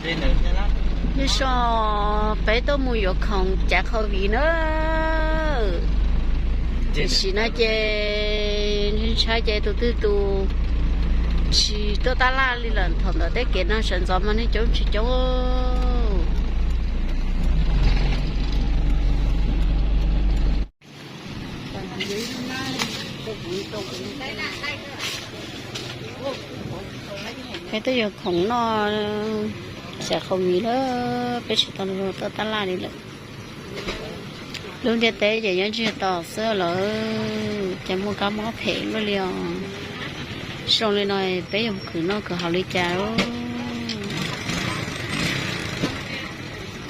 Nyob zoo, peb tuaj mus yuav khoom cav qhov viv na. Tiam sim no ces ntshai ces tus twg tus tsis tuaj tab laj li lawm, thaum ntawm tej kev no sawv ntxov mas neeg coob tsis coob. Peb tuaj yuav khoom noj cav qhov viv na, peb tsis tau tuaj tab laj li lawm. Lub ntiaj teb ces nyob ntsiag to xwb lawm, ces muaj kab mob phem luaj li os. Zoo li no peb yuav khwv noj khwv haus li cas?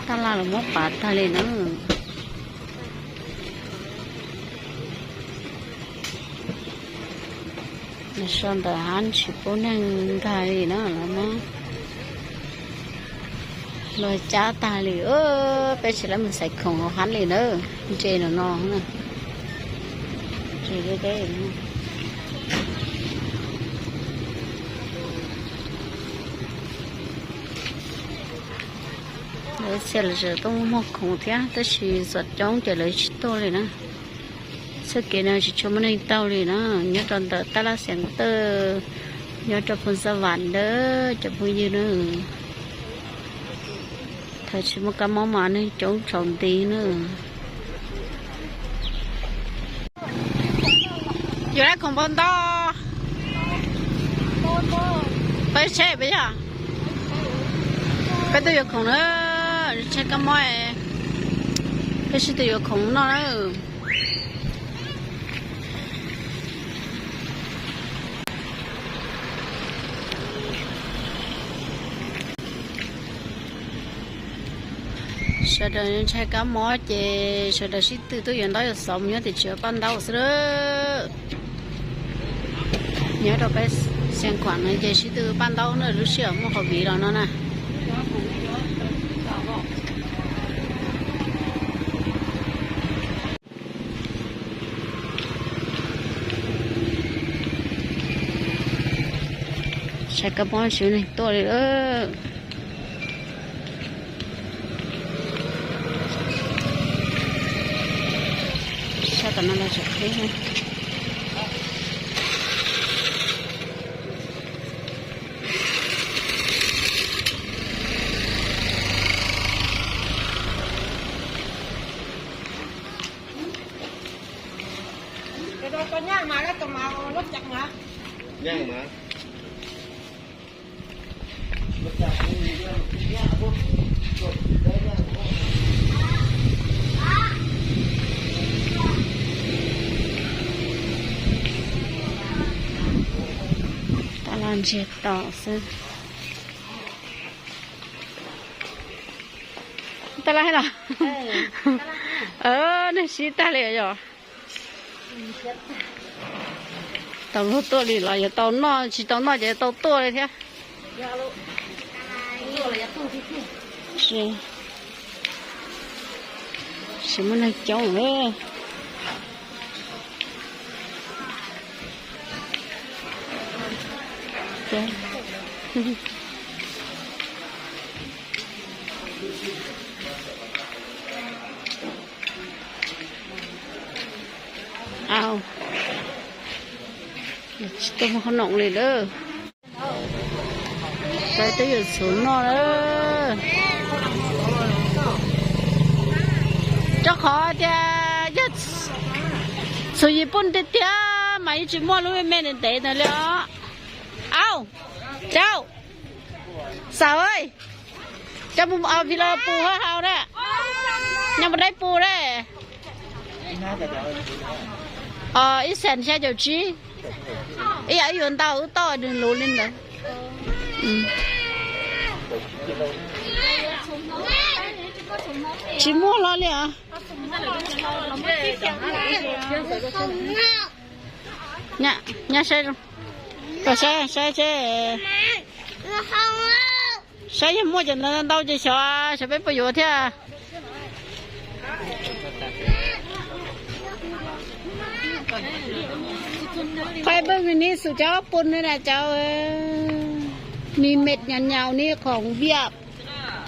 Tab laj los muab pav tag li na. Los so ntawm hab tsis pub neeg nkag li na, los muab luag cab tag li. Peb tsis lab mus xaiv khoom hauv hab li na, ntse no no. Lawv txhia lawv tseem tuaj muag khoom thiab, tab sis txom coob ces lawv tsis tuaj li na. Txoj kev no tsis tshua muaj neeg taug li na, nyob rau ntawm tab laj Xeev Tawj, nyob rau Phoos Xa Vam ntawd cov phooj ywg na. Thaum tsis muaj kab mob mas neeg coob tsaus nti na. Yuav dab khoom npau nto. Peb tsheb peb yog, peb tuaj yuav khoom na, tsheb kab mob, peb sib tw yuav khoom noj na. Sawv daws ntshai kab mob ces sawv daws sib tw tuaj yuav ntaub yuav xov mus nyob tim tsev ua paj ntaub xwb lawm. Nyob rau peb Xeev Khuam no ces sib tw paj ntaub na, lub sij hawm muaj qhov viv los no na. Saib kab mob tsis muaj neeg tuaj li lawm. Saib tom no los tseem qhib. Tab laj ntsiag to xwb. Tab laj los? Neeg sib tag li yog. Tau luag tuaj li los yuav tau noj, tsis tau noj ces yuav tau tuaj li thiab. Tsis muaj neeg coob li. Au, tsis tuaj muag qhob noom li lawm. Peb twb yuav txhuv noj lawm. Rau qhov tias yog txhuv yim pub tiag tiag mas yeej tsis muaj lub me me ntev ntawd li os. Au, cauj, xav, coj mus phi los pus hau hau na. Nyob mus dai pus na. Ib xees xya caum tsib. Ib yam wb yuav ntau wb toj nws luv li ntawd. Tsis muaj hlo li os. Nyab saib, saib, saib seb, saib yog muaj cov ntawd ntau ces xyov, xyov peb puas yuav thiab. Peb peb nib xus cov pun na cov, mi mệt nhàu nhàu ni khoom viam.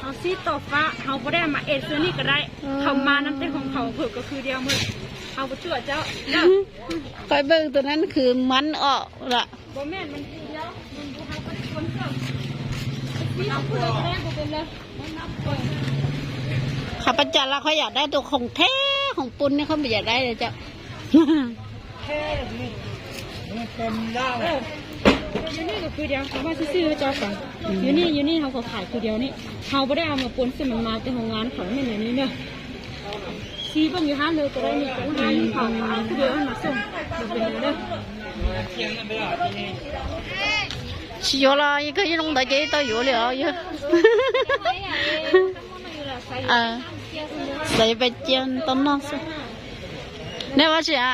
Hauv xib tom fab hauv puas daj mas es xwb ni ka dai, hauv mas nam tej hoos hauv hwm ko khwv diav mus, hauv puas tsuam cov. Qhov pej tus nam khwv mas os lawm. Qhov pas cas los qhov yam dai tus khoom theb khoom pun ne qhov yam dai cov. Yus ni yus ni hauv kom khais khwv diav ni, hauv puas daj mas pun xwb mas mas tej hoos mas khov me ntawm ni na. Xib poj yus hab lawv kom dai ni cov hab yus khov khwv diav mas xwb. Tsis yuav los kawg yeej zoo ntawd ces tau yuav li os yog. Xav yuav pais cia tau noj xwb. Nej ua tsi a?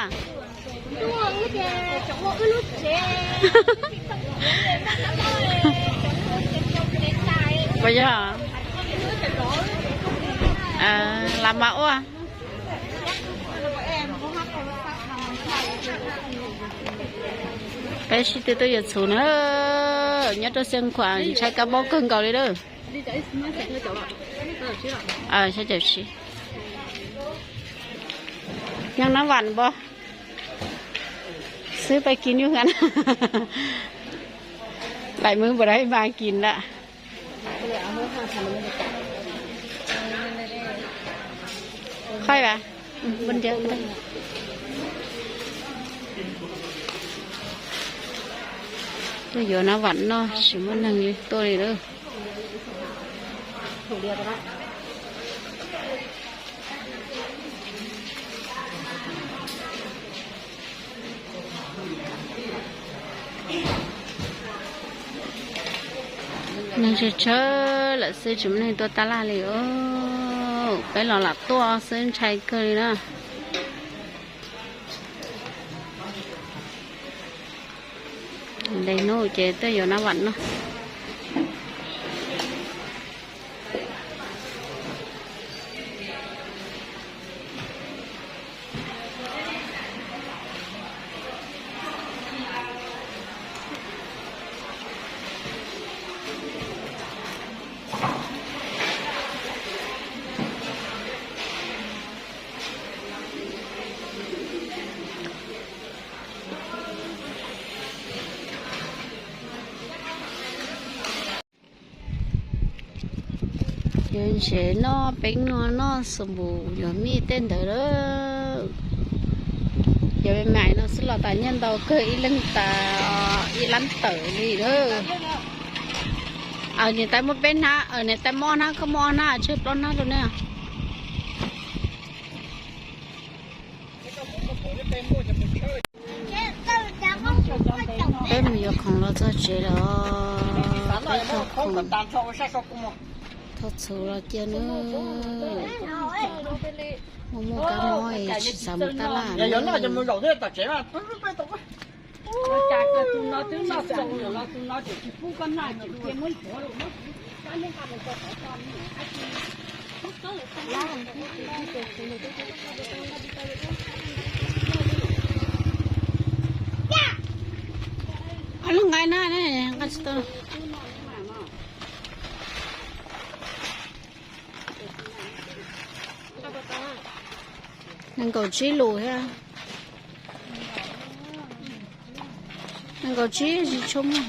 Puas yog? Lam mas ua. Peb sib tw tuaj yuav txhuv na, nyob rau Xeev Khuam ntshai kab mob kawg nkaus li lawm. Xya caum tsib. Nyob Nab Vam npo, xwb pais kis nyuj hab. Lais mws npaum dab mas kis lawm. Qhov a, tuaj yuav Nab Vam noj tsis muaj neeg li tuaj li lawm. Neeg tsawg tsawg lawm xwb tsis muaj neeg tuaj tab laj li os. Peb los lam tuaj xwb ntshai kawg li na. Ntev hnub ces tuaj yuav Nab Vam noj. Yuav ntsev noj peeb no noj xus npum yuav mij tej ntawd lawm. Yog me mais no xwb los tas nyiaj ntau kawg ib leeg tas ib lab tawm li lawm. Niam tais muaj peb hnab, niam tais muaj ob hnab, koj muaj ob hnab, tseg plaub hnab rau nej. Peb mus yuav khoom los txog tsev lawm. Peb thauj khoom, thauj txhuv los cia nawb. Muaj muaj kab mob es tsis xav mus tab laj. Ob lub nqaij na, nqaij tsis tau. Nees nkaum tsib lus thiab. Nees nkaum tsib tsis tshua muaj.